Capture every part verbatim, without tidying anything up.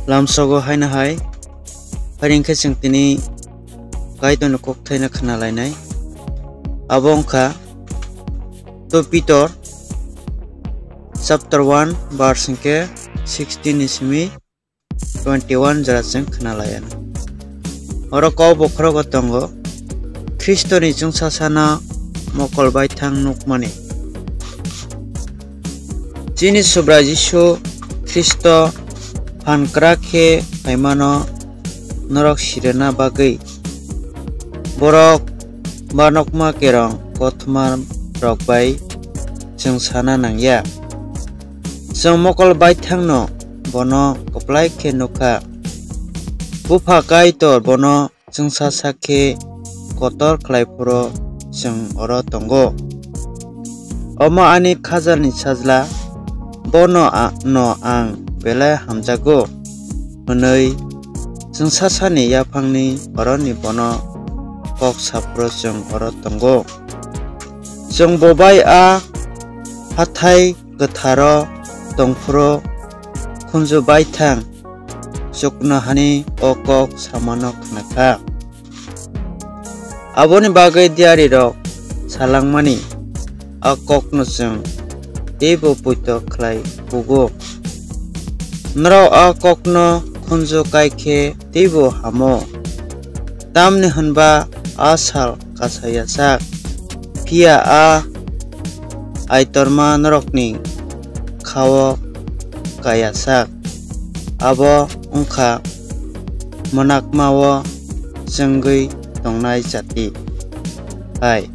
Lamsogo haino hai, phairing khe chwng tini Kaitorni kokthaino khna lainai. Abo wngkha two Pitor chapter one verse hwnkhe sixteen ni simi twenty one jora chwng khna laiya. Oro kok bokhorogo tongo, Khristoni chwngsasano mokol baithang nukmani. Chini Subrai Jisu Khristo phan kwrak khe phaimano norok sirina bagwi borok banokma kerong kothoma rok bai chwng sana nangya. Chwng mokol baithangno bono kwplai khe nukha. Bupha Kaitor bono chwngsasa khe kotor khlai phuru chwng oro tongo. Omo ani khajalni sajla, bono a-, no ang belai hamjago, hwnwi chwngsasani yaphangni oroni bono kok saphuru chwng oro tongo. Chwng bo bai a hathai kwtharo tongphuru khunju baithang chuknohani o kok samano khnakha. Aboni bagwi diyarirok salangmani a kokno chwng teibo poito khlai kugo. Norok a kokno khunju kai khe teibo hamo, tamni hwnba a sal kasayajak, phiya a aitorma norokni khao kayajak. Abo wngkha mwnakmao chwngwi tongnai jati hai.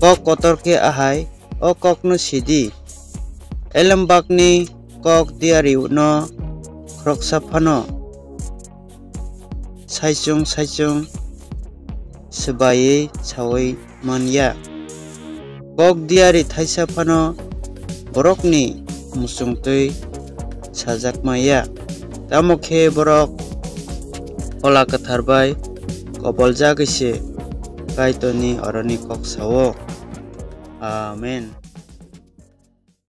Kok kotor khe ahai, o kokno sidi. Elembakni kok diyarino khoroksa phano saichung saichung swbaiwi saui man ya. Kok diyari thaisa phano borokni muchungtwi sajakma ya. Tamo khe borok Phola Kwthar bai koboljagwi se Kaitorni oroni kok sao. Amen.